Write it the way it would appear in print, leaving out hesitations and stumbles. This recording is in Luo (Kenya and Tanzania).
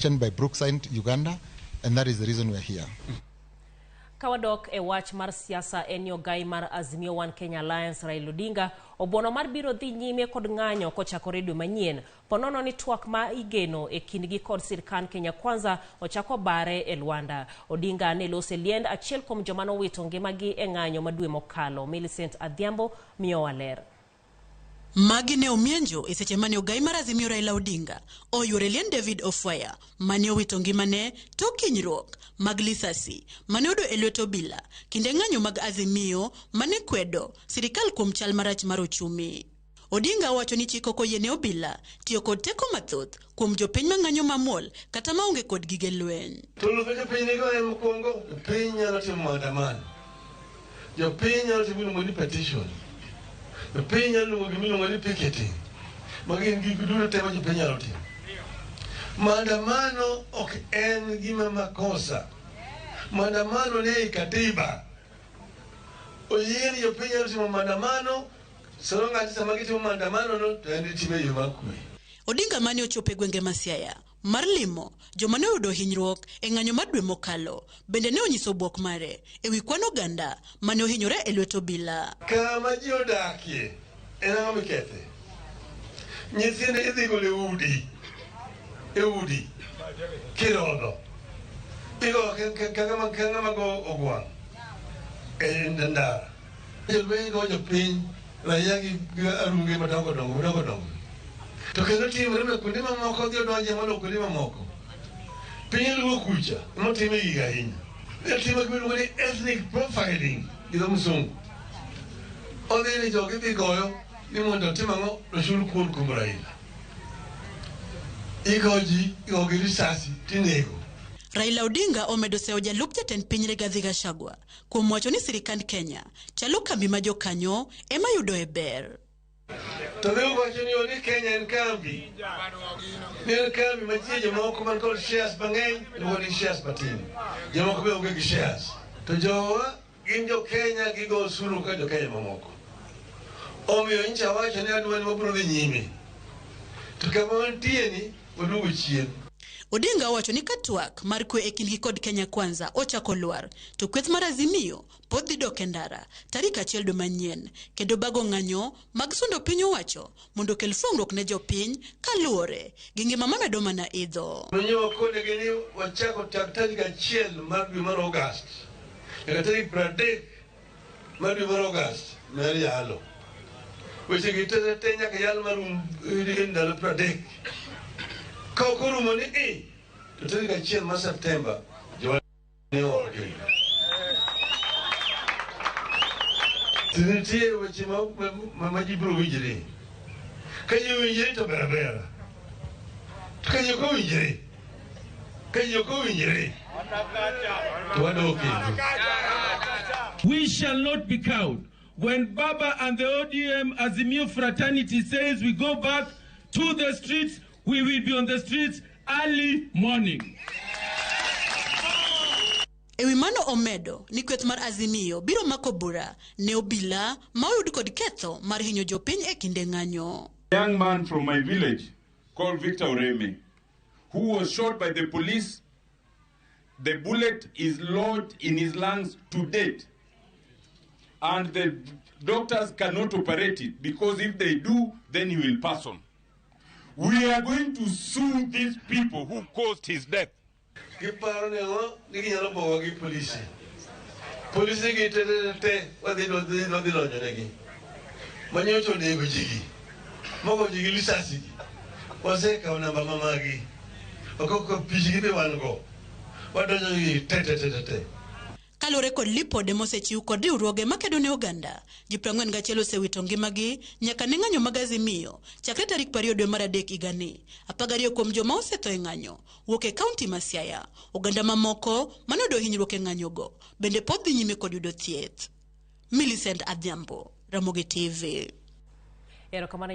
By Brookside, Uganda, and that is the reason we're here. Kawadok e wach mar siasa en ni ogai mar Azimio One Kenya Alliance Raila Odinga obuono mar biro dhi nyime kod ng'anyo kochakore dwe manyien ponono ni twak ma igeno e kindgi kod sirkand Kenya Kwanza ochako bare e Luanda. Odinga ne lose liend achiel kuom joma nowito ngimagi e ng'anyo ma dwe mokalo. Millicent Adhiambo miyowa ler. Magi ne omienjo e seche mane ogai mar Azimio Raila Odinga oyuoro e liend David Ofwaya mane owito ngimane tok hinyruok mag lisasi mane oyudo e lwet obila kinde ng'anyo mag Azimio mane kwedo sirikal kuom chal marach mar ochumi. Odinga owacho ni chik ok oyiene obila tiyo kod teko mathoth kuom jopiny mang'anyo mamuol kata maonge kod gige lweny. To luth jopiny nigo en mokwongo, jopiny nyalo timo maandamano. Jopiny nyalo timo iluongo ni petition. Jopiny nyalo luongo gima iluongo ni picketing. Magi gin gik duto te ma jopiny nyalo timo. Maandamano ok en gima makosa. Maandamano ni ei katiba. Oyie ni jopiny nyalo timo maandamano so long as sama gitimo maandamano no to en itime e yo mar kwe. Odinga mane ochopo e gwenge ma Siaya mar limo joma ne oyudo hinyruok e ng'anyo mar dwe mokalo bende ne onyiso bwok mare e wi kwan oganda mane ohinyore e lwet obila. Kama ji odakie en ang'o mikethe? Nyithindo idhi golo e udi, e udi kirodho. Igo ka ng'ama go ogwang' e ndara. Jolweny go jopiny raia gi arunge madongo dongo madongo dongo. To kendo timore be kuonde mamoko dhi odonje molo kuonde mamoko. Piny Luo kucha emotime gigo ahinya. Itimo gima iluongo ni ethnic profiling gi dho musungu. Odhi ni jogi dhi goyo ni mondo otim ang'o ochul kuon kuom Raila. Igo ji, igo gi risasi tinego. Raila Odinga omedo seyo jalup jatend piny Rigathi Gachagua kuom wacho ni sirikand Kenya chalo kambi ma jokanyo ema yudoe ber. To dhi wacho ni ni Kenya en kambi. Ni en kambi mantie jomoko man kod shares mang'eny, jomoko nigi shares matin. Jomoko be onge gi shares. To jowa gin jo Kenya gigo osuru ka jo Kenya mamoko. Omiyo nyicha wacho ni adwa ni wabiro dhi nyime. To kama wantie ni waduogo chien. Odinga owacho ni ka twak mar kwe e kindgi kod Kenya Kwanza ochako lwar, to kweth mar Azimio pod dhi dok e ndara tarik 1 dwe manyien kendo bago ng'anyo mag sundo piny owacho mondo okel fwengruok ne jopiny kaluwore gi ngima mamedo mana idho. Nonyo wakonegi ni wachako chak tarik 1 mar dwe mar August nyaka tarik 30 mar dwe mar August mar yalo. Weche gi te te nyaka yal marum e ndalo 30. Ka ok orumo ni i to tarik 1 mar September jowa ne oko kendo. To nitie weche ma ji biro winjre. Ka ji owinjre to ber abera. To ka ji ok owinjre, ka ji ok owinjre, to wadok kendo. We shall not be cowed. When Baba and the ODM Azimio fraternity says we go back to the streets, we will be on the streets early morning. E wi mano omedo ni kweth mar Azimio biro mako bura ne obila ma oyud kod ketho mar hinyo jopiny e kinde ng'anyo. A young man from my village called Victor Oreme, who was shot by the police. The bullet is lodged in his lungs to date. And the doctors cannot operate it because if they do, then he will pass on. We are going to sue these people who caused his death. Giparo ni ang'o ni ginyalo bowa gi polisi. Polisi gi te te te wadhi wadhi donjo negi. Manyocha onego ji gi. Mogo ji gi lisasi gi. Wasekawo namba ma magi. Ok pichgi be wan go. Wadonjo gi te te te te te. Kaluwore kod lipode mosechiw kod riwruoge makedo ne oganda, ji 41 osewito ngimagi nyaka ne ng'anyo mag Azimio chakre tarik 20 dwe mar adek higani. 12 kuom joma osetho e ng'anyo wuok e kaunti ma Siaya. Oganda mamoko mane oyudo hinyruok e ng'anyogo bende pod dhi nyime kod yudo thieth. Millicent Adhiambo, Ramogi TV. Erokamano.